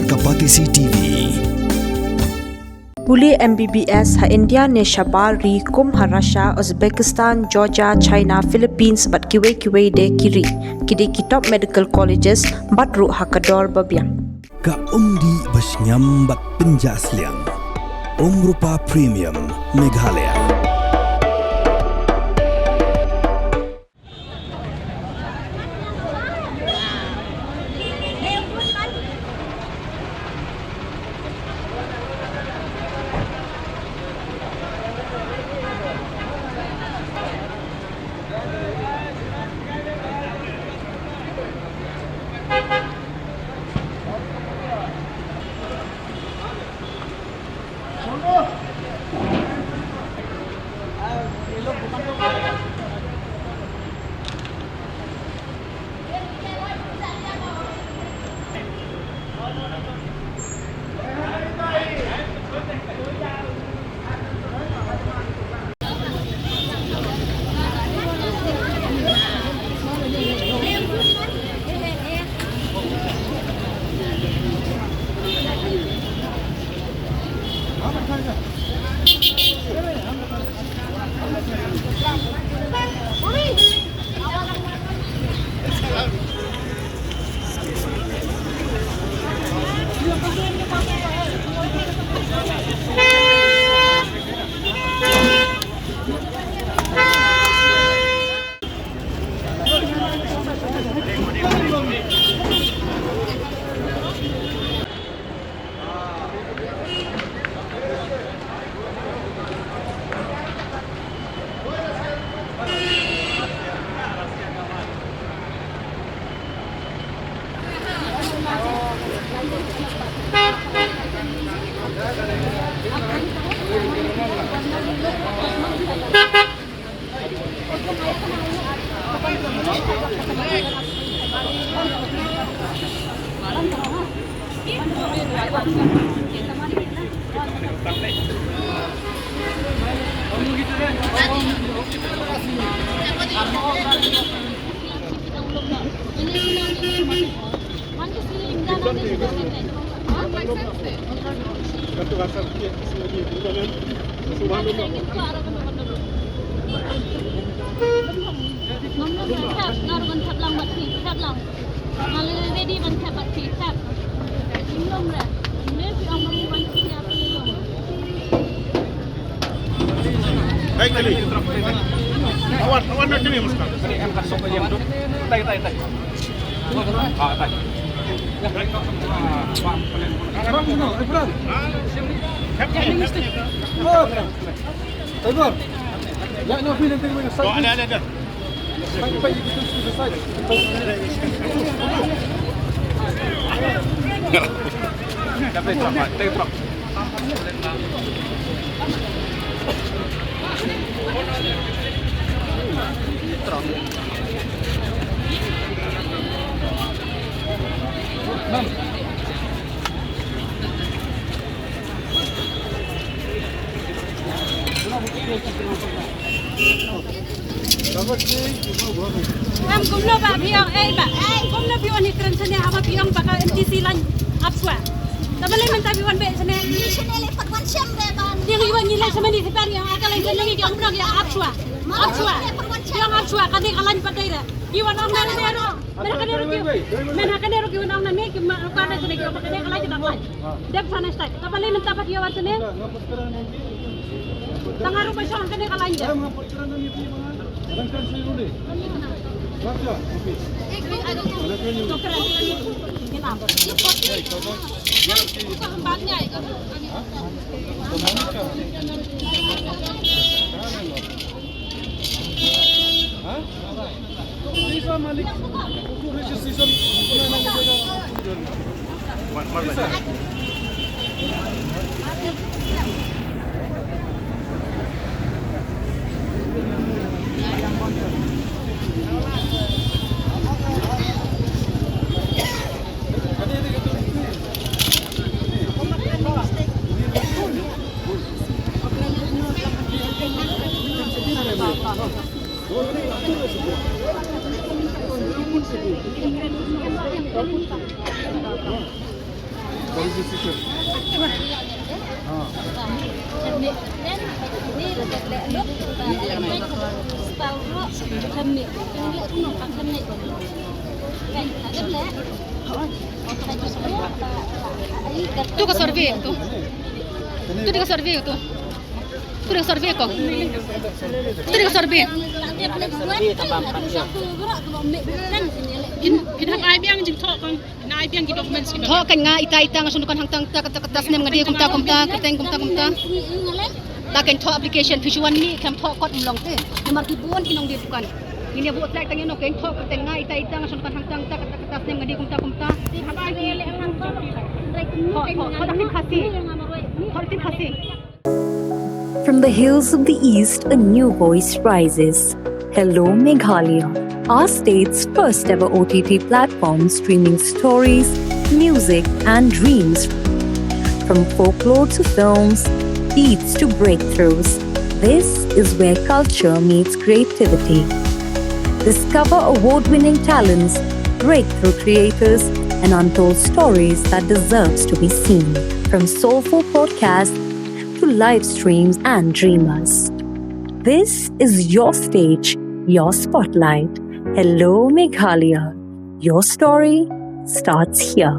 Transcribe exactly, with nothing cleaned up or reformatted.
Ka Batesi T V. Pule M B B S ha India ne shabar ri kum ha Russia, Uzbekistan, Georgia, China, Philippines bad kiwei kiwei de ki ri. Ki dei ki top medical colleges bad ruh ha ka dor ba biang. Ka umdih ba shngiam bad pynjah sliang. Umrupa Premium Meghalaya. Hai, kali. Awan, awan na kini, Muska. Kali, em, kan sok aja, betul? Tai, tai, tai. Ah, tai. Bang, no, eh, bro. Hep, hep, hep. Oh, bro. Eh, bro. Ya, no, feeling, feeling, feeling. Oh, ada, ada, ada. Em, kumno ba phi ong, eh, ba, eh, kumno phi wan hi kren shane haba phi ong ba ka M T C line ap shuwa. Tang balei mynta phi wan beh shane? Ngi shane lei pat wan shem de ban. Ngi wan ngi lei shane ni sepan ong aka lei shane ngi ong kumno ngi ap shuwa. Ap shuwa. Ngi ong ap shuwa kane ka line pat dei re. Ngi wan ong na ne ro. Mynta kane ruh ki, mynta kane ruh ki wan ong na ne ki ma, ka ne shane ki ong kane ka line ki dang line. Dep shane stai. Tang balei mynta pat ïa wan shane? Tang harum ba shong kane ka line de. Tu ka survey tu. Tu ka survey tu. Tu ka survey ko. Tu ka survey. Kin kin hap ai biang jingthoh kong. Thoh kan nga ita ita nga shon dukan hangtang ta kata kata snem nga dei kumta kumta kyrteng kumta kumta. Ta kan thoh application phi shuan ni kam thoh kot mlong te. Namar ki bun ki nong dei dukan. Ini bu tlai tang ino kan thoh kyrteng nga ita ita nga shon dukan hangtang ta kata kata snem nga dei kumta kumta. Thoh thoh thoh dak tin khasi. Thoh dak tin khasi. From the hills of the East, a new voice rises. Hello, Meghalaya, our state's first ever O T T platform streaming stories, music, and dreams. From folklore to films, beats to breakthroughs, this is where culture meets creativity. Discover award winning talents, breakthrough creators, and untold stories that deserves to be seen. From soulful podcasts to live streams and dreamers. This is your stage, your spotlight. Hello, Meghalaya. Your story starts here.